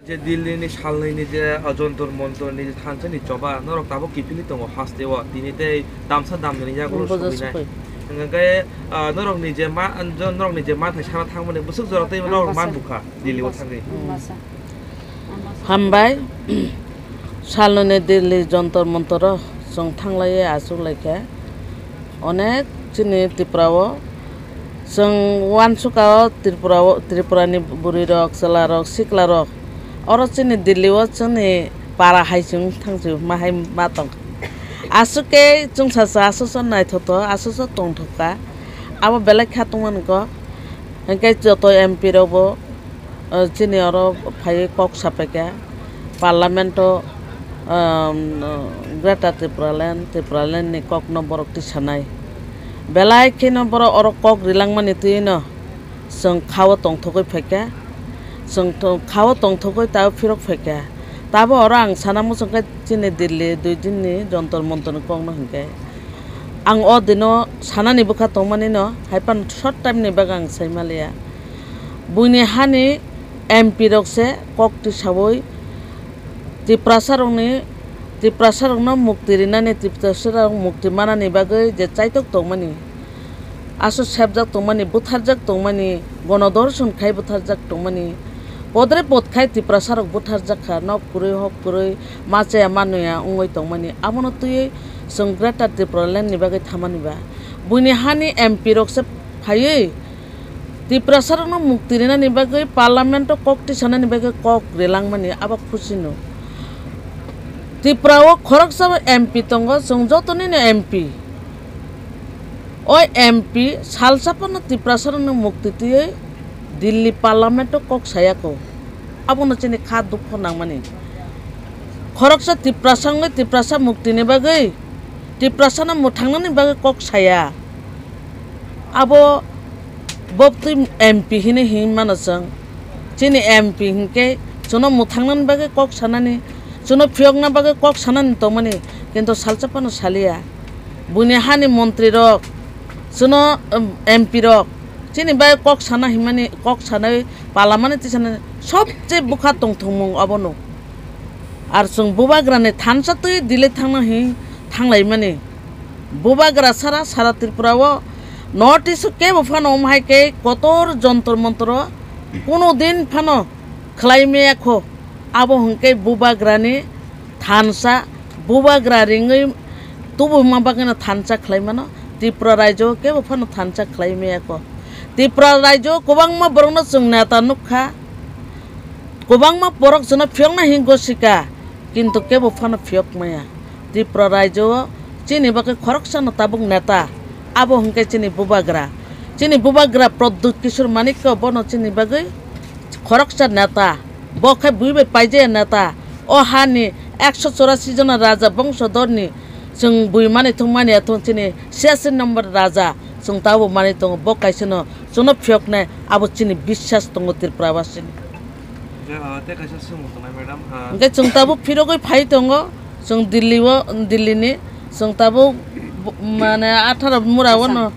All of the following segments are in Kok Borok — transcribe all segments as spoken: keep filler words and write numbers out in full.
Je Delhi ni salnwi ni je, ah, Jontor Montor ni je thansa ni choba, norok tabuk kiphilwi tongo haste o, tini tei damsa damnani yagulo Bujasukoi. Sogwi nai. Hwnkhe, ah, norok ni je ma, norok ni je manthai sana thangmani bwswk jora tei norok man bukha Delhi o thangwi. Hambai. Salnwi ni Delhi Jontor Montor o chwng thanglaiwi achuk laikha. Onek chini Tripura o chwng uansukha o Tripura o, Tripura ni bwrwi rok, chwla rok, sikla rok. Oro chini Delhi o chini para hai chwng thangsi ma hai ma tong. Aswk khe chwngsacha aswk naithotho, aswk tongthokha. Abo belai kha tongmani kok. Hwnkhe joto M P rok bo, eh, chini oro phaiwi kok sapaikha, Parliament o, um, Greater Tipraland, Tipraland ni kok no borok tisanai. Belai kheno borok oro kok rilangmani twi no chwng kha o tongthogwi phaikha, chwng to-, kha o tongthogwi ta phirok phaikha. Tabo oro ang sana muchungkha chini Delhi dui din ni Jontor Montor ni kok no hwnkhe. Ang o dino sanani bwkha tongmani no, hai phano short time ni bagwi ang sai maliya. Buini hani M P rok se kok tisawi Tiprasa rokni, Tiprasa rokno mukti rinani, Tiprasa rok mukti manani bagwi je chaitok tongmani, aswk sepjak tongmani, butharjak tongmani, gono dorson khai butharjak tongmani, podre pod khai Tiprasa rok butharjak kha, nok kwrwi hok kwrwi, ma chaya ma nuya wngwi tongmani, abono twiwi chwng Greater Tipraland ni bagwi thamani ba. Buini hani M P rok se phaiwi Tiprasa rokno mukti rinani bagwi Parliament o kok tisanani bagwi kok rilangmani abo khusi no. Tripura o khoroksa M P tongo, chwng jotoni no M P. O M P salsa phano Tiprasa rokno mukti twiwi Delhi Parliament o kok saya kho. Abono chini kha dukho nangmani. Khoroksa Tiprasa wngwi Tiprasa muktini bagwi, Tiprasano mwthangnani bagwi kok saya. Abo bobtwi M P hinwi hinwi mano chwng. Chini M P hinkhe chwngno mwthangnani bagwi kok sanani, chwngno phiyokna bagwi kok sanani tongmani, kintu salsa phano saliya. Buini hani montri rok, chwngno, um, M P rok, chini bagwi kok sana hinmani, kok sanai palamani tisanani sobse bwkha tongthokmung abono. Ar chwng bubagrani thansa twi Delhi thangna hin thanglaimani. Bubagra sara, sara Tripura o North East o kebo phano omo hai khe kotor jontor montor o kuno din phano khlai maya kho. Abo hwnkhe bubagrani thansa, bubagra ringwi tubuma bagwino thansa khlai mano. Tripura raijo o kebo phano thansa khlai maya kho. Tripura raijo o kwbangma borokno chwng neta nukha. Kwbangma borok chwngno phiyokna hin gosika, kintu kebo phano phiyok maya. Tripura raijo o chini bagwi khoroksano tabuk neta, abo hwnkhe chini bubagra. Chini bubagra Pradyut Kishore Manikya bono chini bagwi khoroksa neta, bo khe bui bai paijaya neta. O hani ekso chorasi jona raja bongsodorni chwng bui manwi thung manya thung chini siyasi number raja chwng tabuk manwi tongo, bo kaisano chwngno phiyoknai, abo chini biswas tongo Tripura basini. Je, ah, tei kaisa swngmung tongnai, madam, ah, hwnkhe chwng tabuk phirogwi phai tongo, chwng Delhi o, Delhi ni, chwng tabuk bo-, mane atharo mura o no.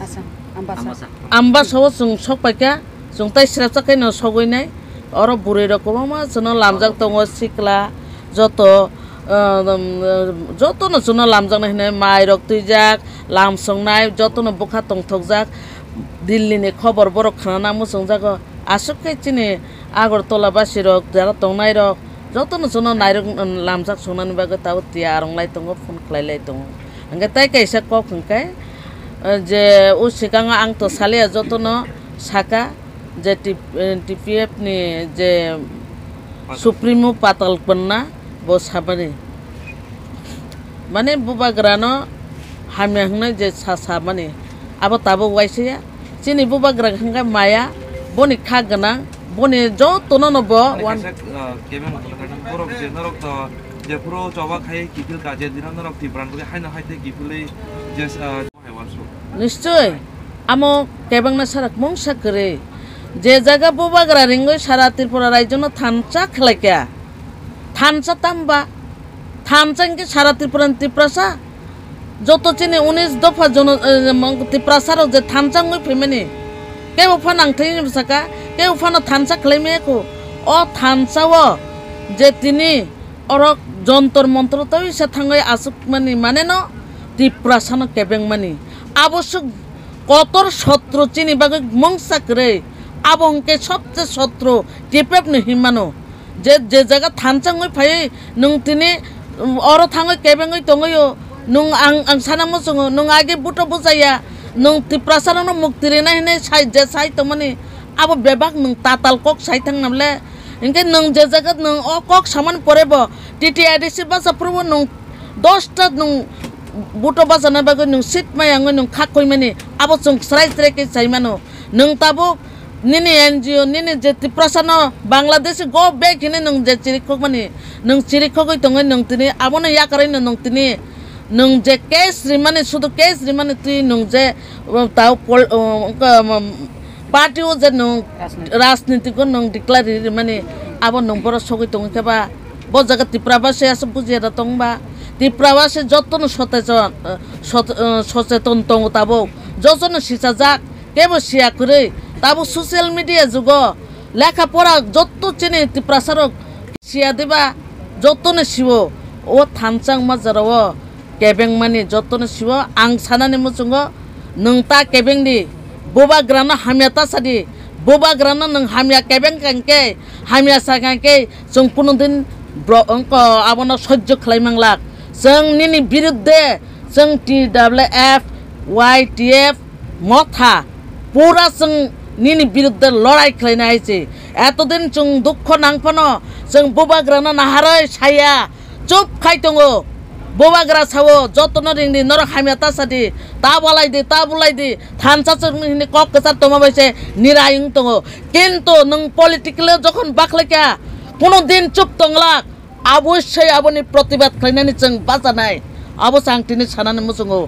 Assam, Ambasa. Ambasa o chwng sok paikha, chwng tai srepsa khe no sogwi nai. Oro bwrwi rok kwbangma chwngno lamjak tongo, sikla, joto, ah, um, joto no chwngno lamjaknai hinwi mai rok twijak, lam songnai, joto no bwkha tongthokjak. Delhi ni khobor borok khnana muchungjago. Aswk khe chini Agartala basi rok, jara tongnai rok, jotono chwngno nairok, um, lamjak sungnani bagwi tabuk tiyar wng lai tongo, phone khlai lai tongo. Hwnkhe tai kaisa kok hwnkhe, uh, je o swkango ang to saliya, jotono saka je T-, uh, T P F ni je Patal. Supremo Patal Panna bo sabani. Mane bubagrano hamya hwnwi je sa samani, abo tabuk waisaya. Chini bubagra hwnkhe maya, boni kha gwnang, boni jotono no bo. Ani wan- kaisa, ah, kebeng motolo kha borok je norok to jephuru choba khai kiphil ka je dino norok Tripura ni bagwi haino hai tei kiphilwi je, ah, hai wansuk. Nischoi, amo kebengna sarak mungsa kwrwi. Je jaga bubagra ringwi sara Tripura raijono thansa khlaikha. Thansa tamba? Thansa hwnkhe sara Tripura ni Tiprasa. Joto chini unis dopha jono, eh, mong-, Tiprasa rok je thansa wngwi phaimani. Kebo phano ang thani bwsaka, kebo phano thansa khlai maya kho. O thansa o je tini orok jontor montor tei se thangwi aswkmani mane no Tiprasa no kebengmani. Abo swk kotor sotro chini bagwi mungsa kwrwi. Abo hwnkhe sobse sotro T P F no hinmano. Je, je jaga thansa wngwi phaiwi nwng tini, um, oro thangwi kebengwi tongwi o, nwng ang, ang sana muchungo, nwng age buto bujaya, nwng Tiprasa rokno mukti rina hinwi sai, je sai tongmani, abo bebak nwng tatal kok sai thang namle. Hinkhe nwng je jaga nwng o kok samani pore bo T T A D C basa phuru bo nwng dosta nwng buto bajana bagwi nwng seat maya wngwi nwng khak koimani, abo chwng srai srai khe sai mano. Nwng tabuk nini N G O, nini je Tiprasa no Bangladesh go back hini nwng je chirikhok mani, nwng chirikhogwi tongwi nwng tini abono yakarwi no nwng tini nwng je case rimani, sudu case rimani twi nwng je, uh, tao pol-, uh, wngkha, um, party o je nwng rajniti o nwng declare rimani, abo nwng boro sogwi tongwi khe ba, bo jaga Tiprabasi aswk bujiya da tong ba, Tiprabasi jotono sotejon, uh, sot-, uh, socheton tongo tabuk, jotono sichajak, kebo siya kwrwi, tabuk social media jugo lekha pora jotto chini Tiprasa rok siya diba, jottono siwo, o thansa wngma jora o kebengmani jottono siwo. Ang sanani muchungo nwng ta kebengdi, bubagrano hamya ta sadi, bubagrano nwng hamya kebeng kangkhe, hamya sa kangkhe chwng kuno din bro-, wngko abono sojjo khlai manglak. Chwng nini birudde chwng T W F, Y T F, Motha, pura chwng nini birudde lorai khlainai hai se. Etodin chwng dukho nang phano chwng bubagrano naharwi saya, chup khai tongo. Bubagra sao, jotono ringdi, norok hamya ta sadi, ta bolai di, ta bolai di, thansa chwng hini kok kwchar tongma bai se nirai wng tongo. Kintu nwng political o jokhon bakhlaikha, kuno din chup tonglak, abosoi aboni protibad khlainani chwng bachanai. Abo se ang tini sanani muchungo.